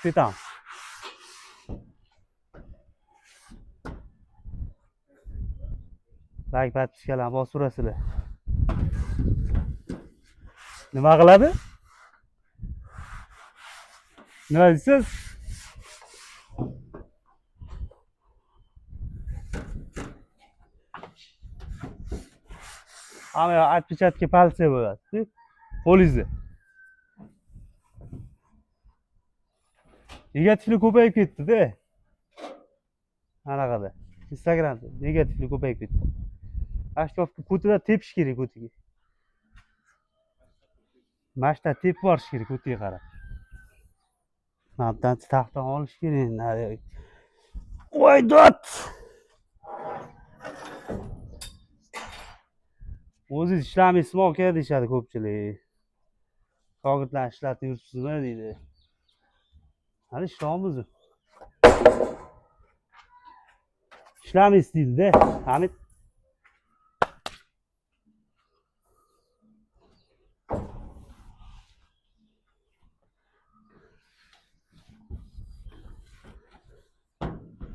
Ketamiz. Like, подписка larni bosib. Nima qiladi? Nima deysiz? Hamma отпечатки пальца bo'ladi. Qo'lingizni. Negativli ko'payib ketdi-da. Anaqada. Instagramda negativli ko'payib ketdi. Mana ko'tida tepish kerak ko'tiga. Mana shu tepib borish kerak ko'tiga qarab. Mana bu taxtani olish kerak narigi. Voy dod! O'zingiz ishlamaysizmi, aka, deyishadi ko'pchilik. Shogirdlarni ishlatib yuribsizmi, deydi. Hali ishlayapmiz. Ishlamaysiz, deydi-da. Hamid.